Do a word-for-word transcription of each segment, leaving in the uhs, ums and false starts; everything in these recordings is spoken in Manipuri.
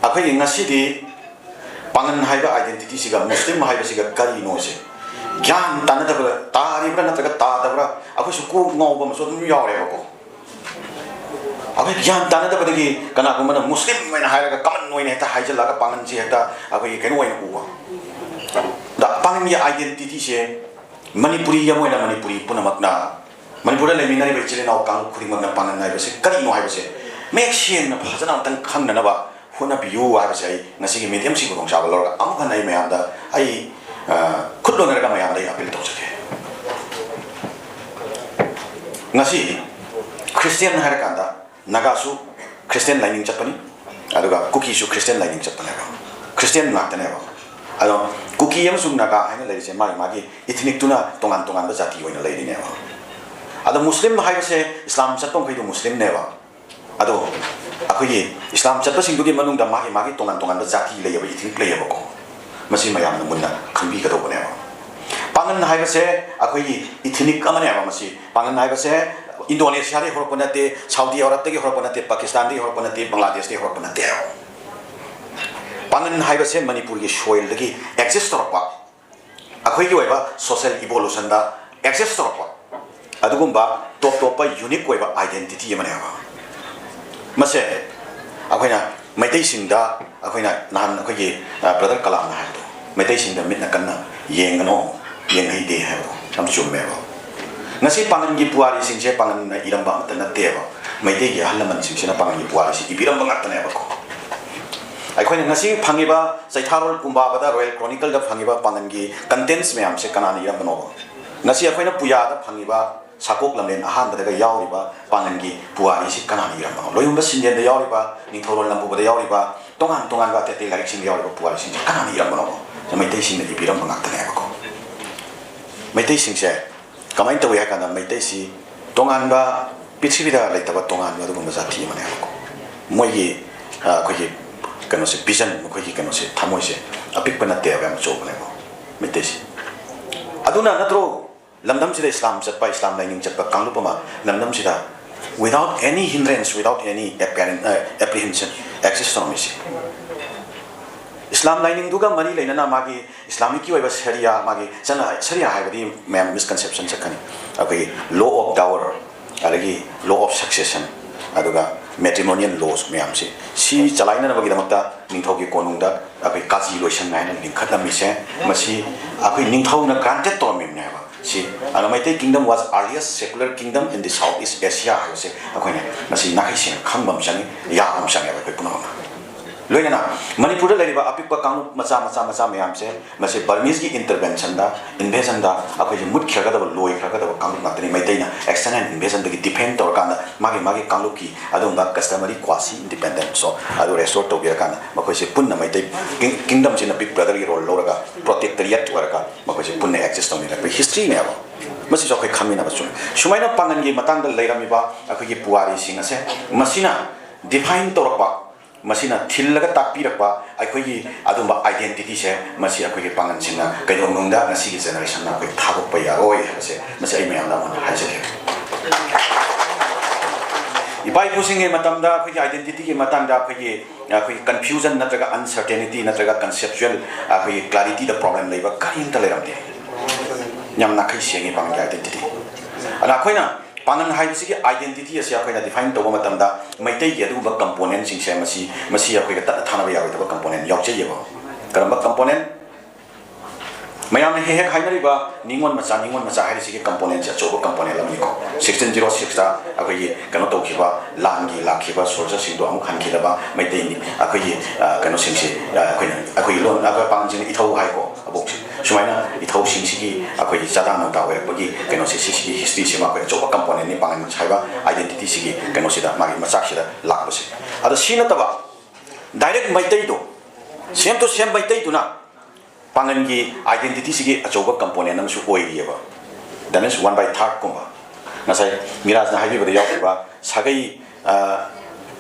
ꯑꯩꯈꯣꯏꯒꯤ ꯉꯁꯤꯗꯤ ꯄꯥꯉꯟ ꯍꯥꯏꯕ identity ꯁꯤꯒ ꯃꯨꯁꯂꯤꯝ ꯍꯥꯏꯕꯁꯤꯒ ꯀꯔꯤꯅꯣꯁꯦ ꯒ꯭ꯌꯥꯟ ꯇꯥꯅꯗꯕ, ꯇꯥꯔꯤꯕ꯭ꯔꯥ ꯅꯠꯇ꯭ꯔꯒ ꯇꯥꯗꯕ꯭ꯔꯥ, ꯑꯩꯈꯣꯏꯁꯨ ꯀꯣꯛ ꯉꯥꯎꯕ ꯑꯃꯁꯨ ꯑꯗꯨꯝ ꯌꯥꯎꯔꯦꯕꯀꯣ꯫ ꯑꯩꯈꯣꯏ ꯒ꯭ꯌꯥꯟ ꯇꯥꯅꯗꯕꯗꯒꯤ ꯀꯅꯥꯒꯨꯝꯕꯅ ꯃꯨꯁꯂꯤꯝ ꯑꯣꯏꯅ ꯍꯥꯏꯔꯒ common ꯑꯣꯏꯅ ꯍꯦꯛꯇ ꯍꯥꯏꯖꯤꯜꯂꯒ ꯄꯥꯉꯟꯁꯤ ꯍꯦꯛꯇ ꯑꯩꯈꯣꯏꯒꯤ ꯀꯩꯅꯣ ꯑꯣꯏꯅ ꯎꯕ꯫ ꯑꯗ ꯄꯥꯉꯟꯒꯤ identity ꯁꯦ ꯃꯅꯤꯄꯨꯔꯤ ꯑꯃ ꯑꯣꯏꯅ ꯃꯅꯤꯄꯨꯔꯤ ꯄꯨꯝꯅꯃꯛꯅ, ꯃꯅꯤꯄꯨꯔꯗ ꯂꯩꯃꯤꯟꯅꯔꯤꯕ ꯏꯆꯤꯜ ꯏꯅꯥꯎ ꯀꯥꯡꯂꯨꯞ ꯈꯨꯗꯤꯡꯃꯛꯅ ꯄꯥꯉꯟ ꯍꯥꯏꯕꯁꯤ ꯀꯔꯤꯅꯣ ꯍꯥꯏꯕꯁꯦ ꯃꯌꯦꯛ ꯁꯦꯡꯅ ꯐꯖꯅ ꯑꯃꯨꯛꯇꯪ ꯈꯪꯅꯅꯕ ꯍꯣꯠꯅꯕꯤꯌꯨ ꯍꯥꯏꯕꯁꯦ ꯑꯩ ꯉꯁꯤꯒꯤ medium ꯁꯤꯒꯤ ꯈꯨꯗꯣꯡꯆꯥꯕ ꯂꯧꯔꯒ ꯑꯃꯨꯛ ꯍꯟꯅ ꯑꯩ ꯃꯌꯥꯝꯗ, ꯑꯩ, ꯑ, ꯈꯨꯠ ꯂꯣꯟꯅꯔꯒ ꯃꯌꯥꯝꯗ ꯑꯩ appeal ꯇꯧꯖꯒꯦ꯫ ꯉꯁꯤ Christian ꯍꯥꯏꯔꯀꯥꯟꯗ ꯅꯥꯒꯥꯁꯨ Christian ꯂꯥꯏꯅꯤꯡ ꯆꯠꯄꯅꯤ, ꯑꯗꯨꯒ ꯀꯨꯀꯤꯁꯨ Christian ꯂꯥꯏꯅꯤꯡ ꯆꯠꯄꯅꯦꯕ, Christian ꯉꯥꯛꯇꯅꯦꯕ꯫ ꯑꯗꯣ ꯀꯨꯀꯤ ꯑꯃꯁꯨꯡ ꯅꯥꯒꯥ ꯍꯥꯏꯅ ꯂꯩꯔꯤꯁꯦ ꯃꯥꯒꯤ ꯃꯥꯒꯤ ethnic ꯇꯨꯅ ꯇꯣꯉꯥꯟ ꯇꯣꯉꯥꯟꯕ ꯖꯥꯇꯤ ꯑꯣꯏꯅ ꯂꯩꯔꯤꯅꯦꯕ꯫ ꯑꯗꯣ ꯃꯨꯁꯂꯤꯝ ꯍꯥꯏꯕꯁꯦ ꯏꯁꯂꯥꯝ ꯆꯠꯄ ꯃꯈꯩꯗꯣ ꯃꯨꯁꯂꯤꯝꯅꯦꯕ꯫ ꯑꯗꯣ ꯑꯩꯈꯣꯏꯒꯤ ꯏꯁꯂꯥꯝ ꯆꯠꯄꯁꯤꯡꯗꯨꯒꯤ ꯃꯅꯨꯡꯗ ꯃꯥꯒꯤ ꯃꯥꯒꯤ ꯇꯣꯉꯥꯟ ꯇꯣꯉꯥꯟꯕ ꯖꯥꯇꯤ ꯂꯩꯌꯦꯕ, ethnic ꯂꯩꯌꯦꯕꯀꯣ꯫ ꯃꯁꯤ ꯃꯌꯥꯝꯅ ꯃꯨꯟꯅ ꯈꯪꯕꯤꯒꯗꯧꯕꯅꯦꯕ꯫ ꯄꯥꯉꯟ ꯍꯥꯏꯕꯁꯦ ꯑꯩꯈꯣꯏꯒꯤ ethnic ꯑꯃꯅꯦꯕ꯫ ꯃꯁꯤ ꯄꯥꯉꯟ ꯍꯥꯏꯕꯁꯦ ꯏꯟꯗꯣꯅꯦꯁꯤꯌꯥꯗꯒꯤ ꯍꯧꯔꯛꯄ ꯅꯠꯇꯦ, ꯁꯥꯎꯗꯤ ꯑꯔꯕꯇꯒꯤ ꯍꯧꯔꯛꯄ ꯅꯠꯇꯦ, ꯄꯥꯀꯤꯁꯇꯥꯟꯗꯒꯤ ꯍꯧꯔꯛꯄ ꯅꯠꯇꯦ, ꯕꯪꯒ꯭ꯂꯥꯗꯦꯁꯇꯒꯤ ꯍꯧꯔꯛꯄ ꯅꯠꯇꯦ꯫ ꯄꯥꯉꯟ ꯍꯥꯏꯕꯁꯦ ꯃꯅꯤꯄꯨꯔꯒꯤ soil ꯗꯒꯤ exist ꯇꯧꯔꯛꯄ, ꯑꯩꯈꯣꯏꯒꯤ ꯑꯣꯏꯕ social evolution ꯗ exist ꯇꯧꯔꯛꯄ ꯑꯗꯨꯒꯨꯝꯕ ꯇꯣꯞ ꯇꯣꯞꯄ unique ꯑꯣꯏꯕ identity ꯑꯃꯅꯦꯕ꯫ ꯃꯁꯦ ꯑꯩꯈꯣꯏꯅ ꯃꯩꯇꯩꯁꯤꯡꯗ, ꯑꯩꯈꯣꯏꯅ ꯅꯍꯥꯟ ꯑꯩꯈꯣꯏꯒꯤ, ꯑ, brother ꯀꯂꯥꯝꯅ ꯍꯥꯏꯕꯗꯣ, ꯃꯩꯇꯩꯁꯤꯡꯗ ꯃꯤꯠꯅ ꯀꯟꯅ ꯌꯦꯡꯒꯅꯣ, ꯌꯦꯡꯍꯩꯗꯦ ꯍꯥꯏꯕꯗꯣ ꯌꯥꯝ ꯆꯨꯝꯃꯦꯕ꯫ ꯉꯁꯤ ꯄꯥꯉꯟꯒꯤ ꯄꯨꯋꯥꯔꯤꯁꯤꯡꯁꯦ ꯄꯥꯉꯟꯅ ꯏꯔꯝꯕ ꯑꯃꯠꯇ ꯅꯠꯇꯦꯕ꯫ ꯃꯩꯇꯩꯒꯤ ꯑꯍꯜ ꯂꯃꯟꯁꯤꯡꯁꯤꯅ ꯄꯥꯉꯟꯒꯤ ꯄꯨꯋꯥꯔꯤꯁꯤ ꯏꯕꯤꯔꯝꯕ ꯉꯥꯛꯇꯅꯦꯕꯀꯣ꯫ ꯑꯩꯈꯣꯏꯅ ꯉꯁꯤ ꯐꯪꯉꯤꯕ ꯆꯩꯊꯥꯔꯣꯜ ꯀꯨꯝꯕꯥꯕꯗ, Royal Chronicle ꯗ ꯐꯪꯉꯤꯕ ꯄꯥꯉꯟꯒꯤ contents ꯃꯌꯥꯝꯁꯦ ꯀꯅꯥꯅ ꯏꯔꯝꯕꯅꯣꯕ? ꯉꯁꯤ ꯑꯩꯈꯣꯏꯅ ꯄꯨꯌꯥꯗ ꯐꯪꯉꯤꯕ ꯁꯥꯀꯣꯛ ꯂꯝꯂꯦꯟ ꯑꯍꯥꯟꯕꯗꯒ ꯌꯥꯎꯔꯤꯕ ꯄꯥꯉꯟꯒꯤ ꯄꯨꯋꯥꯔꯤꯁꯤ ꯀꯅꯥꯅ ꯏꯔꯝꯕꯅꯣ? ꯂꯣꯏꯍꯨꯝꯕ ꯁꯤꯡꯖꯦꯟꯗ ꯌꯥꯎꯔꯤꯕ, ꯅꯤꯡꯊꯧꯔꯣꯜ ꯅꯝꯕꯨꯕꯗ ꯌꯥꯎꯔꯤꯕ, ꯇꯣꯉꯥꯟ ꯇꯣꯉꯥꯟꯕ ꯑꯇꯩ ꯑꯇꯩ ꯂꯥꯏꯔꯤꯛꯁꯤꯡꯗ ꯌꯥꯎꯔꯤꯕ ꯄꯨꯋꯥꯔꯤꯁꯤꯡꯁꯦ ꯀꯅꯥꯅ ꯏꯔꯝꯕꯅꯣ? ꯃꯩꯇꯩꯁꯤꯡꯅ ꯏꯕꯤꯔꯝꯕ ꯉꯥꯛꯇꯅꯦꯕꯀꯣ꯫ ꯃꯩꯇꯩꯁꯤꯡꯁꯦ ꯀꯃꯥꯏꯅ ꯇꯧꯏ ꯍꯥꯏ ꯀꯥꯟꯗ, ꯃꯩꯇꯩꯁꯤ ꯇꯣꯉꯥꯟꯕ, ꯄ꯭ꯔꯤꯊꯤꯕꯤꯗ ꯂꯩꯇꯕ ꯇꯣꯉꯥꯟꯕ ꯑꯗꯨꯒꯨꯝꯕ ꯖꯥꯇꯤ ꯑꯃꯅꯦꯕꯀꯣ꯫ ꯃꯣꯏꯒꯤ, ꯑ, ꯑꯩꯈꯣꯏꯒꯤ ꯀꯩꯅꯣꯁꯦ, vision, ꯃꯈꯣꯏꯒꯤ ꯀꯩꯅꯣꯁꯦ, ꯊꯃꯣꯏꯁꯦ ꯑꯄꯤꯛꯄ ꯅꯠꯇꯦꯕ, ꯌꯥꯝ ꯑꯆꯧꯕꯅꯦꯕ ꯃꯩꯇꯩꯁꯦ꯫ ꯑꯗꯨꯅ ꯅꯠꯇ꯭ꯔꯣ ꯂꯝꯗꯝꯁꯤꯗ ꯏꯁꯂꯥꯝ ꯆꯠꯄ, ꯏꯁꯂꯥꯝ ꯂꯥꯏꯅꯤꯡ ꯆꯠꯄ ꯀꯥꯡꯂꯨꯞ ꯑꯃ ꯂꯝꯗꯝꯁꯤꯗ without any hindrance, without any apparent, ꯑ, apprehension, ꯑꯦꯛꯖꯤꯁ ꯇꯧꯔꯝꯃꯤꯁꯤ꯫ ꯏꯁꯂꯥꯝ ꯂꯥꯏꯅꯤꯡꯗꯨꯒ ꯃꯔꯤ ꯂꯩꯅꯅ ꯃꯥꯒꯤ ꯏꯁꯂꯥꯃꯤꯛꯀꯤ ꯑꯣꯏꯕ ꯁꯔꯤꯌꯥ, ꯃꯥꯒꯤ ꯆꯠꯅ ꯁꯔꯤꯌꯥ ꯍꯥꯏꯕꯗꯤ ꯃꯌꯥꯝ ꯃꯤꯁꯀꯟꯁꯦꯞꯁꯟ ꯆꯠꯀꯅꯤ꯫ ꯑꯩꯈꯣꯏꯒꯤ law of dower, ꯑꯗꯒꯤ law of succession, ꯑꯗꯨꯒ matrimonial laws ꯃꯌꯥꯝꯁꯤ, ꯁꯤ ꯆꯂꯥꯏꯅꯅꯕꯒꯤꯗꯃꯛꯇ ꯅꯤꯡꯊꯧꯒꯤ ꯀꯣꯅꯨꯡꯗ ꯑꯩꯈꯣꯏ ꯀꯥꯖꯤ ꯂꯣꯏꯁꯪ ꯍꯥꯏꯅ ꯂꯤꯡꯈꯠꯂꯝꯃꯤꯁꯦ꯫ ꯃꯁꯤ ꯑꯩꯈꯣꯏ ꯅꯤꯡꯊꯧꯅ granted ꯇꯧꯔꯝꯃꯤꯕꯅꯦꯕ꯫ ꯁꯤ ꯑꯗ Meitei kingdom was earliest secular kingdom in the South East Asia ꯍꯥꯏꯕꯁꯦ ꯑꯩꯈꯣꯏꯅ ꯉꯁꯤ ꯅꯥꯈꯩ ꯁꯦꯡꯅ ꯈꯪꯕ ꯑꯃ ꯆꯪꯉꯤ, ꯌꯥꯕ ꯑꯃ ꯆꯪꯉꯦꯕ ꯑꯩꯈꯣꯏ ꯄꯨꯝꯅꯃꯛꯅ꯫ ꯂꯣꯏꯅꯅ ꯃꯅꯤꯄꯨꯔꯗ ꯂꯩꯔꯤꯕ ꯑꯄꯤꯛꯄ ꯀꯥꯡꯂꯨꯞ ꯃꯆꯥ ꯃꯆꯥ ꯃꯆꯥ ꯃꯌꯥꯝꯁꯦ, ꯃꯁꯤ ꯕꯔꯃꯤꯁꯀꯤ interventionꯗ, invasionꯗ ꯑꯩꯈꯣꯏꯁꯦ ꯃꯨꯠꯈ꯭ꯔꯒꯗꯕ, ꯂꯣꯏꯈ꯭ꯔꯒꯗꯕ ꯀꯥꯡꯂꯨꯞ ꯉꯥꯛꯇꯅꯤ꯫ ꯃꯩꯇꯩꯅ external invasionꯗꯒꯤ defend ꯇꯧꯔꯀꯥꯟꯗ ꯃꯥꯒꯤ ꯃꯥꯒꯤ ꯀꯥꯡꯂꯨꯞꯀꯤ ꯑꯗꯨꯒꯨꯝꯕ customary quasi independence ꯑꯗꯨ restore ꯇꯧꯕꯤꯔꯀꯥꯟꯗ ꯃꯈꯣꯏꯁꯦ ꯄꯨꯟꯅ ꯃꯩꯇꯩ king-, kingdomꯁꯤꯅ big brotherꯒꯤ role ꯂꯧꯔꯒ protectorate ꯑꯣꯏꯔꯒ ꯃꯈꯣꯏꯁꯦ ꯄꯨꯟꯅ exist ꯇꯧꯃꯤꯟꯅꯔꯛꯄꯒꯤ historyꯅꯦꯕ꯫ ꯃꯁꯤꯁꯨ ꯑꯩꯈꯣꯏ ꯈꯪꯃꯤꯟꯅꯕ ꯆꯨꯝꯃꯤ꯫ ꯁꯨꯃꯥꯏꯅ ꯄꯥꯉꯟꯒꯤ ꯃꯇꯥꯡꯗ ꯂꯩꯔꯝꯃꯤꯕ ꯑꯩꯈꯣꯏꯒꯤ ꯄꯨꯋꯥꯔꯤꯁꯤꯡ ꯑꯁꯦ ꯃꯁꯤꯅ define ꯇꯧꯔꯛꯄ, ꯃꯁꯤꯅ ꯊꯤꯜꯂꯒ ꯇꯥꯛꯄꯤꯔꯛꯄ ꯑꯩꯈꯣꯏꯒꯤ ꯑꯗꯨꯝꯕ identityꯁꯦ, ꯃꯁꯤ ꯑꯩꯈꯣꯏꯒꯤ ꯄꯥꯉꯟꯁꯤꯡꯅ ꯀꯩꯗꯧꯅꯨꯡꯗ ꯉꯁꯤꯒꯤ generationꯅ ꯑꯩꯈꯣꯏ ꯊꯥꯗꯣꯛꯄ ꯌꯥꯔꯣꯏ ꯍꯥꯏꯕꯁꯦ ꯃꯁꯤ ꯑꯩ ꯃꯌꯥꯝꯗ ꯑꯃꯨꯛ ꯍꯟꯅ ꯍꯥꯏꯖꯒꯦ꯫ ꯏꯄꯥ ꯏꯄꯨꯁꯤꯡꯒꯤ ꯃꯇꯝꯗ ꯑꯩꯈꯣꯏꯒꯤ identityꯒꯤ ꯃꯇꯥꯡꯗ ꯑꯩꯈꯣꯏꯒꯤ, ꯑꯩꯈꯣꯏꯒꯤ confusion ꯅꯠꯇ꯭ꯔꯒ uncertainty ꯅꯠꯇ꯭ꯔꯒ conceptual ꯑꯩꯈꯣꯏꯒꯤ clarityꯗ problem ꯂꯩꯕ ꯀꯔꯤꯝꯇ ꯂꯩꯔꯝꯗꯦ꯫ ꯌꯥꯝ ꯅꯥꯈꯩ ꯁꯦꯡꯉꯤ ꯄꯥꯉꯟꯒꯤ identity꯫ ꯑꯗ ꯑꯩꯈꯣꯏꯅ ꯄꯥꯉꯟ ꯍꯥꯏꯕꯁꯤꯒꯤ identity ꯑꯁꯤ ꯑꯩꯈꯣꯏꯅ define ꯇꯧꯕ ꯃꯇꯝꯗ ꯃꯩꯇꯩꯒꯤ ꯑꯗꯨꯒꯨꯝꯕ componentꯁꯤꯡꯁꯦ ꯃꯁꯤ, ꯃꯁꯤ ꯑꯩꯈꯣꯏꯒ ꯇꯠꯅ ꯊꯥꯅꯕ ꯌꯥꯔꯣꯏꯗꯕ component ꯌꯥꯎꯖꯩꯌꯦꯕ꯫ ꯀꯔꯝꯕ component? ꯃꯌꯥꯝꯅ ꯍꯦꯛ ꯍꯦꯛ ꯍꯥꯏꯅꯔꯤꯕ ꯅꯤꯉꯣꯜ ꯃꯆꯥ, ꯅꯤꯉꯣꯜ ꯃꯆꯥ ꯍꯥꯏꯔꯤꯁꯤꯒꯤ componentꯁꯦ ꯑꯆꯧꯕ component ꯑꯃꯅꯤꯀꯣ꯫ Sixteen zero sixꯇ ꯑꯩꯈꯣꯏꯒꯤ ꯀꯩꯅꯣ ꯇꯧꯈꯤꯕ, ꯂꯥꯟꯒꯤ ꯂꯥꯛꯈꯤꯕ soldierꯁꯤꯡꯗꯣ ꯑꯃꯨꯛ ꯍꯟꯈꯤꯗꯕ ꯃꯩꯇꯩꯅꯤ꯫ ꯑꯩꯈꯣꯏꯒꯤ, ꯑ, ꯀꯩꯅꯣꯁꯤꯡꯁꯤ, ꯑ, ꯑꯩꯈꯣꯏꯅ, ꯑꯩꯈꯣꯏꯒꯤ ꯂꯣꯟ, ꯑꯩꯈꯣꯏ ꯄꯥꯉꯟꯁꯤꯡꯅ ꯏꯊꯧ ꯍꯥꯏꯀꯣ, ꯑꯕꯣꯛꯁꯦ꯫ ꯁꯨꯃꯥꯏꯅ ꯏꯊꯧꯁꯤꯡꯁꯤꯒꯤ ꯑꯩꯈꯣꯏꯒꯤ ꯆꯥꯗꯥ ꯅꯧꯗꯥ ꯑꯣꯏꯔꯛꯄꯒꯤ ꯀꯩꯅꯣꯁꯦ, ꯁꯤꯁꯤꯒꯤ historyꯁꯤꯃ ꯑꯩꯈꯣꯏ ꯑꯆꯧꯕ componentꯅꯤ ꯄꯥꯉꯟ ꯍꯥꯏꯕ identityꯁꯤꯒꯤ ꯀꯩꯅꯣꯁꯤꯗ, ꯃꯥꯒꯤ ꯃꯆꯥꯛꯁꯤꯗ ꯂꯥꯛꯄꯁꯦ꯫ ꯑꯗꯣ ꯁꯤ ꯅꯠꯇꯕ direct ꯃꯩꯇꯩꯗꯣ, same to same ꯃꯩꯇꯩꯗꯨꯅ ꯄꯥꯉꯟꯒꯤ identityꯁꯤꯒꯤ ꯑꯆꯧꯕ component ꯑꯃꯁꯨ ꯑꯣꯏꯔꯤꯑꯕ꯫ That means one by thirdꯀꯨꯝꯕ꯫ ꯉꯁꯥꯏ ꯃꯤꯔꯥꯖꯅ ꯍꯥꯏꯕꯤꯕꯗ ꯌꯥꯎꯈꯤꯕ ꯁꯥꯒꯩ, ꯑ,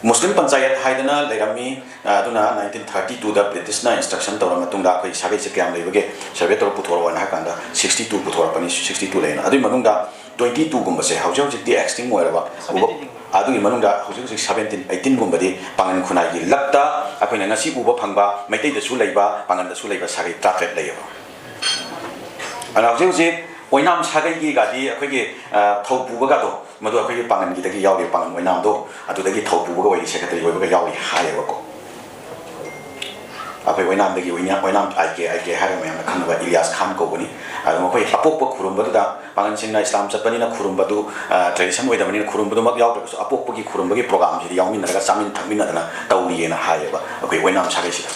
ꯃꯨꯁꯂꯤꯝ ꯄꯟꯆꯥꯌꯠ ꯍꯥꯏꯗꯅ ꯂꯩꯔꯝꯃꯤ꯫ ꯑ, ꯑꯗꯨꯅ nineteen thirty twoꯗ Britishꯅ instruction ꯇꯧꯔꯕ ꯃꯇꯨꯡꯗ ꯑꯩꯈꯣꯏ ꯁꯥꯒꯩꯁꯦ ꯀꯌꯥꯝ ꯂꯩꯕꯒꯦ survey ꯇꯧꯔ ꯄꯨꯊꯣꯔꯛꯑꯣꯅ ꯍꯥꯏ ꯀꯥꯟꯗ sixty two ꯄꯨꯊꯣꯔꯛꯄꯅꯤ, sixty two ꯂꯩꯅ꯫ ꯑꯗꯨꯒꯤ ꯃꯅꯨꯡꯗ twenty twoꯒꯨꯝꯕꯁꯦ ꯍꯧꯖꯤꯛ ꯍꯧꯖꯤꯛꯇꯤ extinct ꯑꯣꯏꯔꯕ ꯎꯕ, ꯑꯗꯨꯒꯤ ꯃꯅꯨꯡꯗ ꯍꯧꯖꯤꯛ ꯍꯧꯖꯤꯛ ꯁꯕꯦꯟꯇꯤꯟ ꯑꯩꯇꯤꯟꯒꯨꯝꯕꯗꯤ ꯄꯥꯉꯟ ꯈꯨꯟꯅꯥꯏꯒꯤ ꯂꯛꯇ ꯑꯩꯈꯣꯏꯅ ꯉꯁꯤ ꯎꯕ ꯐꯪꯕ ꯃꯩꯇꯩꯗꯁꯨ ꯂꯩꯕ, ꯄꯥꯉꯟꯗꯁꯨ ꯂꯩꯕ ꯁꯥꯒꯩ ꯇꯔꯥꯇꯔꯦꯠ ꯂꯩꯌꯦꯕ꯫ ꯑꯗꯨꯅ ꯍꯧꯖꯤꯛ ꯍꯧꯖꯤꯛ ꯑꯣꯏꯅꯥꯝ ꯁꯥꯒꯩꯒꯤꯒꯗꯤ ꯑꯩꯈꯣꯏꯒꯤ, ꯑ, ꯊꯧ ꯄꯨꯕꯒꯗꯣ, ꯃꯗꯨ ꯑꯩꯈꯣꯏꯒꯤ ꯄꯥꯉꯟꯒꯤꯗꯒꯤ ꯌꯥꯎꯔꯤ, ꯄꯥꯉꯟ ꯑꯣꯏꯅꯥꯝꯗꯣ ꯑꯗꯨꯗꯒꯤ ꯊꯧ ꯄꯨꯕꯒ ꯑꯣꯏꯔꯤ, ꯁꯦꯀ꯭ꯔꯦꯇꯔꯤ ꯑꯣꯏꯕꯒ ꯌꯥꯎꯔꯤ ꯍꯥꯏꯌꯦꯕꯀꯣ꯫ ꯑꯩꯈꯣꯏ ꯑꯣꯏꯅꯥꯝꯗꯒꯤ ꯑꯣꯏꯅ-, ꯑꯣꯏꯅꯥꯝ ꯑꯥꯏ ꯀꯦ, ꯑꯥꯏ ꯀꯦ ꯍꯥꯏꯔꯒ ꯃꯌꯥꯝꯅ ꯈꯪꯅꯕ ꯏꯂꯤꯌꯥꯁ ꯈꯥꯟ ꯀꯧꯕꯅꯤ꯫ ꯑꯗꯣ ꯃꯈꯣꯏ ꯑꯄꯣꯛꯄ ꯈꯨꯔꯨꯝꯕꯗꯨꯗ ꯄꯥꯉꯟꯁꯤꯡꯅ ꯏꯁꯂꯥꯝ ꯆꯠꯄꯅꯤꯅ ꯈꯨꯔꯨꯝꯕꯗꯨ, ꯑ, ꯇ꯭ꯔꯦꯗꯤꯁꯟ ꯑꯣꯏꯗꯕꯅꯤꯅ ꯈꯨꯔꯨꯝꯕꯗꯨꯃꯛ ꯌꯥꯎꯗ꯭ꯔꯒꯁꯨ ꯑꯄꯣꯛꯄꯒꯤ ꯈꯨꯔꯨꯝꯕꯒꯤ ꯄ꯭ꯔꯣꯒꯥꯝꯁꯤꯗꯤ ꯌꯥꯎꯃꯤꯟꯅꯔꯒ ꯆꯥꯃꯤꯟ ꯊꯛꯃꯤꯟꯅꯗꯅ ꯇꯧꯔꯤꯑꯅ ꯍꯥꯏꯌꯦꯕ ꯑꯩꯈꯣꯏ ꯑꯣꯏꯅꯥꯝ ꯁꯥꯒꯩꯁꯤꯗ꯫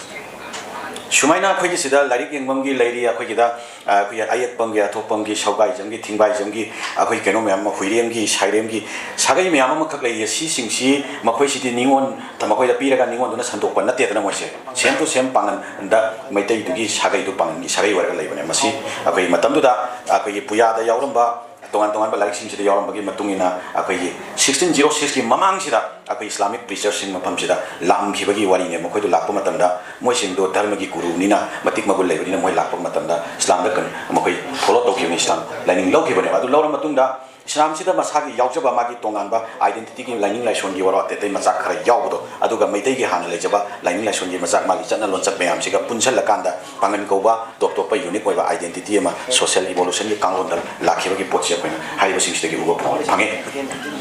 ꯁꯨꯃꯥꯏꯅ ꯑꯩꯈꯣꯏꯒꯤ ꯁꯤꯗ ꯂꯥꯏꯔꯤꯛ ꯌꯦꯡꯐꯝꯒꯤ ꯂꯩꯔꯤ, ꯑꯩꯈꯣꯏꯒꯤꯗ, ꯑ, ꯑꯩꯈꯣꯏꯒꯤ ꯑꯌꯦꯠꯄꯝꯒꯤ, ꯑꯊꯣꯛꯄꯝꯒꯤ, ꯁꯧꯒꯥꯏꯖꯝꯒꯤ, ꯊꯤꯡꯕꯥꯏꯖꯝꯒꯤ, ꯑꯩꯈꯣꯏ ꯀꯩꯅꯣ ꯃꯌꯥꯝ ꯑꯃ, ꯍꯨꯏꯔꯦꯝꯒꯤ, ꯁꯥꯏꯔꯦꯝꯒꯤ ꯁꯥꯒꯩ ꯃꯌꯥꯝ ꯑꯃꯈꯛ ꯂꯩꯔꯤ꯫ ꯁꯤꯁꯤꯡꯁꯤ ꯃꯈꯣꯏꯁꯤꯗꯤ ꯅꯤꯉꯣꯟ, ꯃꯈꯣꯏꯗ ꯄꯤꯔꯒ ꯅꯤꯉꯣꯟꯗꯨꯅ ꯁꯟꯗꯣꯛꯄ ꯅꯠꯇꯦꯗꯅ ꯃꯣꯏꯁꯦ꯫ ꯁꯦꯝ ꯇꯨ ꯁꯦꯝ ꯄꯥꯉꯟꯗ ꯃꯩꯇꯩꯗꯨꯒꯤ ꯁꯥꯒꯩꯗꯨ ꯄꯥꯉꯟꯒꯤ ꯁꯥꯒꯩ ꯑꯣꯏꯔꯒ ꯂꯩꯕꯅꯦ꯫ ꯃꯁꯤ ꯑꯩꯈꯣꯏꯒꯤ ꯃꯇꯝꯗꯨꯗ ꯑꯩꯈꯣꯏꯒꯤ ꯄꯨꯌꯥꯗ ꯌꯥꯎꯔꯝꯕ, ꯇꯣꯉꯥꯟ ꯇꯣꯉꯥꯟꯕ ꯂꯥꯏꯔꯤꯛꯁꯤꯡꯁꯤꯗ ꯌꯥꯎꯔꯝꯕꯒꯤ ꯃꯇꯨꯡ ꯏꯟꯅ ꯑꯩꯈꯣꯏꯒꯤ ꯁꯤꯛꯁꯇꯤꯟ ꯖꯤꯔꯣ ꯁꯤꯛꯁꯀꯤ ꯃꯃꯥꯡꯁꯤꯗ ꯑꯩꯈꯣꯏ ꯏꯁꯂꯥꯃꯤꯛ ꯄ꯭ꯔꯤꯆꯔꯁꯤꯡ ꯃꯐꯝꯁꯤꯗ ꯂꯥꯛꯑꯝꯈꯤꯕꯒꯤ ꯋꯥꯔꯤꯅꯦ꯫ ꯃꯈꯣꯏꯗꯨ ꯂꯥꯛꯄ ꯃꯇꯝꯗ ꯃꯣꯏꯁꯤꯡꯗꯣ ꯙꯔꯃꯒꯤ ꯒꯨꯔꯨꯅꯤꯅ, ꯃꯇꯤꯛ ꯃꯒꯨꯟ ꯂꯩꯕꯅꯤꯅ ꯃꯣꯏ ꯂꯥꯛꯄ ꯃꯇꯝꯗ ꯏꯁꯂꯥꯝꯗ ꯀꯟ-, ꯃꯈꯣꯏ ꯐꯣꯂꯣ ꯇꯧꯈꯤꯕꯅꯤ, ꯏꯁꯂꯥꯝ ꯂꯥꯏꯅꯤꯡ ꯂꯧꯈꯤꯕꯅꯦꯕ꯫ ꯑꯗꯨ ꯂꯧꯔ ꯃꯇꯨꯡꯗ ꯏꯁꯂꯥꯝꯁꯤꯗ ꯃꯁꯥꯒꯤ ꯌꯥꯎꯖꯕ ꯃꯥꯒꯤ ꯇꯣꯉꯥꯟꯕ ꯑꯥꯏꯗꯦꯟꯇꯤꯇꯤꯒꯤ ꯂꯥꯏꯅꯤꯡ ꯂꯥꯏꯁꯣꯟꯒꯤ ꯋꯥꯔꯣ ꯑꯇꯩ ꯑꯇꯩ ꯃꯆꯥꯛ ꯈꯔ ꯌꯥꯎꯕꯗꯣ, ꯑꯗꯨꯒ ꯃꯩꯇꯩꯒꯤ ꯍꯥꯟꯅ ꯂꯩꯖꯕ ꯂꯥꯏꯅꯤꯡ ꯂꯥꯏꯁꯣꯟꯒꯤ ꯃꯆꯥꯛ, ꯃꯥꯒꯤ ꯆꯠꯅ ꯂꯣꯟꯆꯠ ꯃꯌꯥꯝꯁꯤꯒ ꯄꯨꯟꯁꯤꯜꯂꯀꯥꯟꯗ ꯄꯥꯉꯟ ꯀꯧꯕ ꯇꯣꯞ ꯇꯣꯞꯄ ꯌꯨꯅꯤꯛ ꯑꯣꯏꯕ ꯑꯥꯏꯗꯦꯟꯇꯤꯇꯤ ꯑꯃ ꯁꯣꯁꯤꯌꯦꯜ ꯏꯚꯣꯂꯨꯁꯟꯒꯤ ꯀꯥꯡꯂꯣꯟꯗ ꯂꯥꯛꯈꯤꯕꯒꯤ ꯄꯣꯠꯁꯤ ꯑꯩꯈꯣꯏꯅ ꯍꯥꯏꯔꯤꯕꯁꯤꯡꯁꯤꯗꯒꯤ ꯎꯕ ꯐꯪ-, ꯐꯪꯉꯤ꯫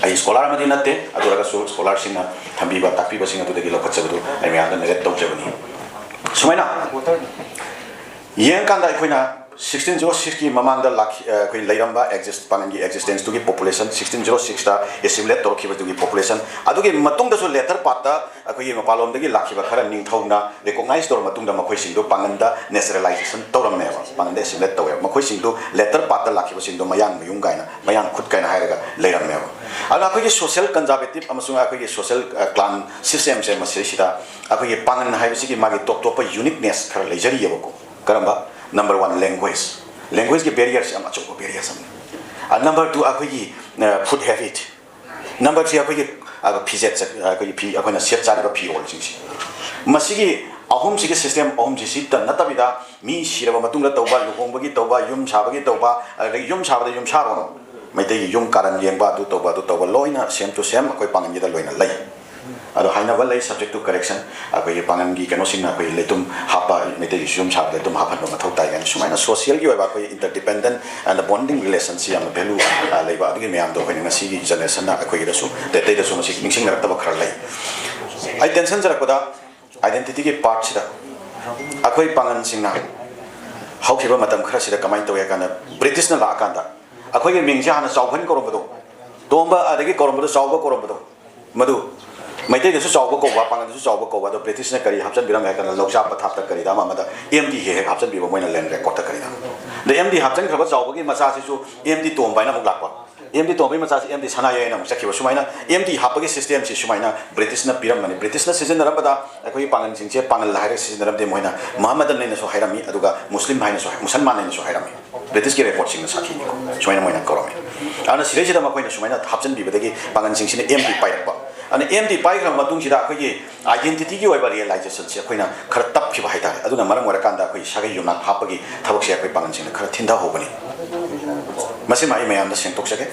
ꯑꯩ ꯁ꯭ꯀꯣꯂꯥꯔ ꯑꯃꯗꯤ ꯅꯠꯇꯦ, ꯑꯗꯨ ꯑꯣꯏꯔꯒꯁꯨ ꯁ꯭ꯀꯣꯂꯥꯔꯁꯤꯡꯅ ꯊꯝꯕꯤꯕ ꯇꯥꯛꯄꯤꯕꯁꯤꯡ ꯑꯗꯨꯗꯒꯤ ꯂꯧꯈꯠꯆꯕꯗꯨ ꯑꯩ ꯃꯌꯥꯝꯗ ꯅꯦꯔꯦꯠ ꯇꯧꯖꯕꯅꯤ꯫ ꯁꯨꯃꯥꯏꯅ ꯌꯦꯡꯀꯥꯟꯗ ꯑꯩꯈꯣꯏꯅ ꯁꯤꯛꯁꯇꯤꯟ ꯖꯤꯔꯣ ꯁꯤꯛꯁꯀꯤ ꯃꯃꯥꯡꯗ ꯂꯥꯛꯈꯤ-, ꯑ, ꯑꯩꯈꯣꯏ ꯂꯩꯔꯝꯕ ꯑꯦꯛꯖꯤꯁ-, ꯄꯥꯉꯟꯒꯤ ꯑꯦꯛꯖꯤꯁꯇꯦꯟꯁꯇꯨꯒꯤ ꯄꯣꯄꯨꯂꯦꯁꯟ, ꯁꯤꯛꯁꯇꯤꯟ ꯖꯤꯔꯣ ꯁꯤꯛꯁꯇ ꯑꯦꯁꯤꯃꯤꯂꯦꯠ ꯇꯧꯔꯛꯈꯤꯕꯗꯨꯒꯤ ꯄꯣꯄꯨꯂꯦꯁꯟ, ꯑꯗꯨꯒꯤ ꯃꯇꯨꯡꯗꯁꯨ ꯂꯦꯇꯔ ꯄꯥꯔꯠꯇ ꯑꯩꯈꯣꯏꯒꯤ ꯃꯄꯥꯟꯂꯣꯝꯗꯒꯤ ꯂꯥꯛꯈꯤꯕ ꯈꯔ ꯅꯤꯡꯊꯧꯅ ꯔꯤꯀꯣꯛꯅꯥꯏꯖ ꯇꯧꯔ ꯃꯇꯨꯡꯗ ꯃꯈꯣꯏꯁꯤꯡꯗꯨ ꯄꯥꯉꯟꯗ ꯅꯦꯆꯔꯦꯂꯥꯏꯖꯦꯁꯟ ꯇꯧꯔꯝꯃꯦꯕ, ꯄꯥꯉꯟꯗ ꯑꯦꯁꯤꯃꯤꯂꯦꯠ ꯇꯧꯋꯦꯕ꯫ ꯃꯈꯣꯏꯁꯤꯡꯗꯨ ꯂꯦꯇꯔ ꯄꯥꯔꯠꯇ ꯂꯥꯛꯈꯤꯕꯁꯤꯡꯗꯣ ꯃꯌꯥꯡ ꯃꯌꯨꯝ ꯀꯥꯏꯅ, ꯃꯌꯥꯡ ꯈꯨꯠ ꯀꯥꯏꯅ ꯍꯥꯏꯔꯒ ꯂꯩꯔꯝꯃꯦꯕ꯫ ꯑꯗꯨꯅ ꯑꯩꯈꯣꯏꯒꯤ ꯁꯣꯁꯤꯌꯦꯜ ꯀꯟꯖꯥꯔꯕꯦꯇꯤꯞ ꯑꯃꯁꯨꯡ ꯑꯩꯈꯣꯏꯒꯤ ꯁꯣꯁꯤꯌꯦꯜ, ꯑ, ꯀ꯭ꯂꯥꯟ ꯁꯤꯁꯇꯦꯝꯁꯦ ꯃꯁꯤꯗꯩꯁꯤꯗ ꯑꯩꯈꯣꯏꯒꯤ ꯄꯥꯉꯟ ꯍꯥꯏꯕꯁꯤꯒꯤ ꯃꯥꯒꯤ ꯇꯣꯞ ꯇꯣꯞꯄ ꯌꯨꯅꯤꯛꯅꯦꯁ ꯈꯔ ꯂꯩꯖꯔꯤꯑꯕꯀꯣ꯫ ꯀꯔꯝꯕ? Number one, language. ꯂꯦꯡꯒ꯭ꯋꯦꯖꯀꯤ ꯕꯦꯔꯤꯌꯔꯁꯤ ꯌꯥꯝ ꯑꯆꯧꯕ ꯕꯦꯔꯤꯌꯔꯁ ꯑꯃꯅꯤ꯫ ꯑ, ꯅꯝꯕꯔ ꯇꯨ, ꯑꯩꯈꯣꯏꯒꯤ, ꯑ, ꯐꯨꯗ ꯍꯦꯕꯤꯠ꯫ ꯅꯝꯕꯔ ꯊ꯭ꯔꯤ, ꯑꯩꯈꯣꯏꯒꯤ, ꯑ, ꯐꯤꯖꯦꯠ ꯆꯠ-, ꯑ, ꯑꯩꯈꯣꯏꯒꯤ ꯐꯤ, ꯑꯩꯈꯣꯏꯅ ꯁꯦꯠ ꯆꯥꯔꯤꯕ ꯐꯤꯔꯣꯜꯁꯤꯡꯁꯤ꯫ ꯃꯁꯤꯒꯤ ꯑꯍꯨꯝꯁꯤꯒꯤ ꯁꯤꯁꯇꯦꯝ ꯑꯍꯨꯝꯁꯤ ꯁꯤꯇ ꯅꯠꯇꯕꯤꯗ ꯃꯤ ꯁꯤꯔꯕ ꯃꯇꯨꯡꯗ ꯇꯧꯕ, ꯂꯨꯍꯣꯡꯕꯒꯤ ꯇꯧꯕ, ꯌꯨꯝ ꯁꯥꯕꯒꯤ ꯇꯧꯕ, ꯑꯗꯒꯤ ꯌꯨꯝ ꯁꯥꯕꯗ ꯌꯨꯝꯁꯥꯔꯣꯟ, ꯃꯩꯇꯩꯒꯤ ꯌꯨꯝ ꯀꯥꯔꯟ ꯌꯦꯡꯕ, ꯑꯗꯨ ꯇꯧꯕ, ꯑꯗꯨ ꯇꯧꯕ, ꯂꯣꯏꯅ same to same ꯑꯩꯈꯣꯏ ꯄꯥꯡꯒꯟꯒꯤꯗ ꯂꯣꯏꯅ ꯂꯩ꯫ ꯑꯗꯣ ꯍꯥꯏꯅꯕ ꯂꯩ, subject to correction, ꯑꯩꯈꯣꯏꯒꯤ ꯄꯥꯡꯒꯟꯒꯤ ꯀꯩꯅꯣꯁꯤꯡꯅ ꯑꯩꯈꯣꯏꯒꯤ ꯂꯩꯇꯨꯝ ꯍꯥꯞꯄ, ꯃꯩꯇꯩꯒꯤ ꯌꯨꯝ ꯁꯥꯕꯗ ꯂꯩꯇꯨꯝ ꯍꯥꯞꯍꯟꯕ ꯃꯊꯧ ꯇꯥꯏ ꯀꯥꯏꯅ ꯁꯨꯃꯥꯏꯅ socialꯒꯤ ꯑꯣꯏꯕ ꯑꯩꯈꯣꯏ interdependent and bonding relationꯁꯤ ꯌꯥꯝꯅ value, ꯑ, ꯂꯩꯕ ꯑꯗꯨꯒꯤ ꯃꯌꯥꯝꯗꯣ ꯑꯩꯈꯣꯏꯅ ꯉꯁꯤꯒꯤ generationꯅ ꯑꯩꯈꯣꯏꯒꯤꯗꯁꯨ ꯑꯇꯩ ꯑꯇꯩꯗꯁꯨ ꯃꯁꯤ ꯅꯤꯡꯁꯤꯡꯅꯔꯛꯇꯕ ꯈꯔ ꯂꯩ꯫ ꯑꯩ tensionꯖꯔꯛꯄꯗ identityꯒꯤ partꯁꯤꯗ ꯑꯩꯈꯣꯏ ꯄꯥꯡꯒꯟꯁꯤꯡꯅ ꯍꯧꯈꯤꯕ ꯃꯇꯝ ꯈꯔꯁꯤꯗ ꯀꯃꯥꯏꯅ ꯇꯧꯏ ꯍꯥꯏ ꯀꯥꯟꯗ, Britishꯅ ꯂꯥꯛꯑꯀꯥꯟꯗ ꯑꯩꯈꯣꯏꯒꯤ ꯃꯤꯡꯁꯦ ꯍꯥꯟꯅ ꯆꯥꯎꯕꯍꯟ ꯀꯧꯔꯝꯕꯗꯣ, ꯇꯣꯝꯕ ꯑꯗꯒꯤ ꯀꯧꯔꯝꯕꯗꯣ, ꯆꯥꯎꯕ ꯀꯧꯔꯝꯕꯗꯣ, ꯃꯗꯨ ꯃꯩꯇꯩꯗꯁꯨ ꯆꯥꯎꯕ ꯀꯧꯕ, ꯄꯥꯡꯒꯜꯗꯁꯨ ꯆꯥꯎꯕ ꯀꯧꯕ, ꯑꯗꯣ Britishꯅ ꯀꯔꯤ ꯍꯥꯞꯆꯤꯟꯕꯤꯔꯝꯃꯦ ꯍꯥꯏ ꯀꯥꯟꯗ, ꯂꯧꯆꯥ ꯄꯊꯥꯞꯇ ꯀꯔꯤꯗ ꯑꯃ ꯑꯃꯗ M D ꯍꯦꯛ ꯍꯦꯛ ꯍꯥꯞꯆꯤꯟꯕꯤꯕ ꯃꯣꯏꯅ land recordꯇ ꯀꯔꯤꯗ꯫ ꯑꯗ M D ꯍꯥꯞꯆꯤꯟꯈ꯭ꯔꯕ ꯆꯥꯎꯕꯒꯤ ꯃꯆꯥꯁꯤꯁꯨ M D ꯇꯣꯝꯕ ꯍꯥꯏꯅ ꯑꯃꯨꯛ ꯂꯥꯛꯄ, M D ꯇꯣꯝꯕꯒꯤ ꯃꯆꯥꯁꯤ M D ꯁꯅꯥꯌꯥꯏ ꯍꯥꯏꯅ ꯑꯃꯨꯛ ꯆꯠꯈꯤꯕ꯫ ꯁꯨꯃꯥꯏꯅ M D ꯍꯥꯞꯄꯒꯤ systemꯁꯤ ꯁꯨꯃꯥꯏꯅ Britishꯅ ꯄꯤꯔꯝꯕꯅꯤ꯫ Britishꯅ ꯁꯤꯖꯤꯟꯅꯔꯝꯕꯗ ꯑꯩꯈꯣꯏꯒꯤ ꯄꯥꯡꯒꯜꯁꯤꯡꯁꯦ ꯄꯥꯡꯒꯜ ꯍꯥꯏꯔꯒ ꯁꯤꯖꯤꯟꯅꯔꯝꯗꯦ, ꯃꯣꯏꯅ ꯃꯍꯝꯃꯗꯟ ꯍꯥꯏꯅꯁꯨ ꯍꯥꯏꯔꯝꯃꯤ, ꯑꯗꯨꯒ ꯃꯨꯁꯂꯤꯝ ꯍꯥꯏꯅꯁꯨ, ꯃꯨꯁꯜꯃꯥꯟ ꯍꯥꯏꯅꯁꯨ ꯍꯥꯏꯔꯝꯃꯤ꯫ Britishꯀꯤ recordꯁꯤꯡꯅ ꯁꯥꯈꯤꯅꯤꯀꯣ, ꯁꯨꯃꯥꯏꯅ ꯃꯣꯏꯅ ꯀꯧꯔꯝꯃꯤ꯫ ꯑꯗꯨꯅ ꯁꯤꯗꯩꯁꯤꯗ ꯃꯈꯣꯏꯅ ꯁꯨꯃꯥꯏꯅ ꯍꯥꯞꯆꯤꯟꯕꯤꯕꯗꯒꯤ ꯄꯥꯡꯒꯜꯁꯤꯡꯁꯤꯅ M D ꯄꯥꯏꯔꯛꯄ꯫ ꯑꯗꯨꯅ M D ꯄꯥꯏꯈ꯭ꯔꯕ ꯃꯇꯨꯡꯁꯤꯗ ꯑꯩꯈꯣꯏꯒꯤ identityꯒꯤ ꯑꯣꯏꯕ realizationꯁꯦ ꯑꯩꯈꯣꯏꯅ ꯈꯔ ꯇꯞꯈꯤꯕ ꯍꯥꯏꯇꯥꯔꯦ꯫ ꯑꯗꯨꯅ ꯃꯔꯝ ꯑꯣꯏꯔꯀꯥꯟꯗ ꯑꯩꯈꯣꯏ ꯁꯥꯒꯩ ꯌꯨꯝꯅꯥꯛ ꯍꯥꯞꯄꯒꯤ ꯊꯕꯛꯁꯦ ꯑꯩꯈꯣꯏ ꯄꯥꯡꯒꯜꯁꯤꯡꯅ ꯈꯔ ꯊꯤꯟꯊꯍꯧꯕꯅꯤ꯫ ꯃꯁꯤꯃ ꯑꯩ ꯃꯌꯥꯝꯗ ꯁꯦꯡꯗꯣꯛꯆꯒꯦ꯫